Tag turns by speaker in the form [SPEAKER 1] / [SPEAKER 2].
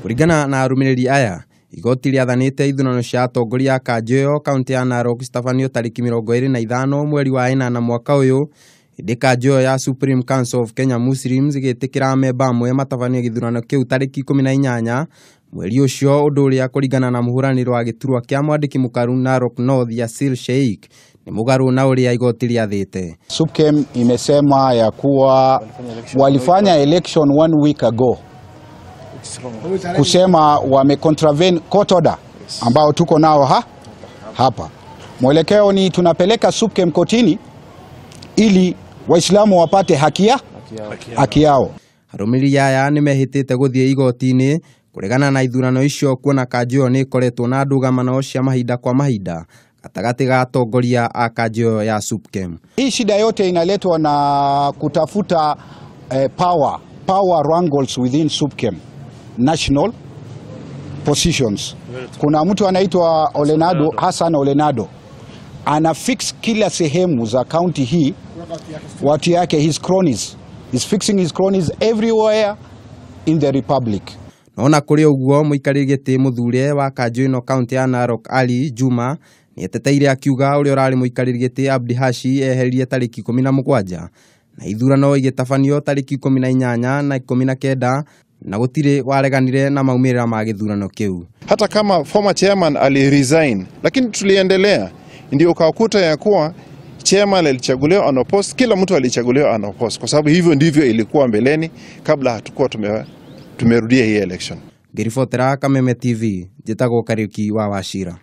[SPEAKER 1] Kũringana na arũmĩrĩri aya, igoti rĩathanĩte ithurano cia atongoria a kanjũ ĩyo kaunti ya Narok citabanio tarĩki 25 mweri wa ĩnana mwaka ũyũ, ĩndĩ kanjũ ĩyo ya Supreme Council of Kenya Muslims ĩgĩtĩkĩra amemba amwe matabanie gĩthurano kĩu tarĩki 18 mweri ũcio, ũndũ ũrĩa kũringana na mũhũranĩro wa gĩturwa kĩa mwandĩki mũkaru Narok North Yasir Sheikh nĩ mũgarũ na ũrĩa igoti rĩathĩte.
[SPEAKER 2] SUPKEM imesema ya kuwa walifanya election one week ago, kusema wame contravene court order ambao tuko nao hapa. Mwelekeo ni tunapeleka SUPKEM kotini ili Waislamu wapate haki yao.
[SPEAKER 1] Arũmĩrĩri aya nĩmehĩtĩte gũthiĩ igoti-inĩ kũregana na ithurano icio kuona kanjũ ĩyo nĩ ĩkoretwo na ndũgamano cia mahinda kwa mahinda gatagatĩ ga atongoria a kanjũ ĩyo ya SUPKEM.
[SPEAKER 2] Hii shida yote inaletwa na kutafuta power wrangles within SUPKEM national positions. Kuna mtu anaitwa Olenado, Hassan Olenado, ana fix kila sehemu za county hii watu yake, his cronies. He's fixing his cronies everywhere in the republic.
[SPEAKER 1] Nona kũrĩ ũguo, mũikarĩri gĩtĩ mũthure wa kanjũ ĩno kaunti ya Narok Ali Juma nĩeteteire akiuga ũrĩa ũrarĩ mũikarĩri gĩtĩ Abdi Hashi eheririe tarĩki 17 na ithurano igĩtabanio tarĩki 18 na 19 na gũtirĩ wareganire na maumĩrĩra ma gĩthurano kĩu.
[SPEAKER 3] Hata kama former chairman aliresign, lakini tuliendelea, ndio ukakuta ya kuwa chairman alichaguliwa unopposed, kila mtu alichaguliwa unopposed, kwa sababu hivyo ndivyo ilikuwa mbeleni kabla hatukuwa tumerudia hii election.
[SPEAKER 1] Ngĩribotera Kameme TV, njĩtagwo Kariuki wa Wachira.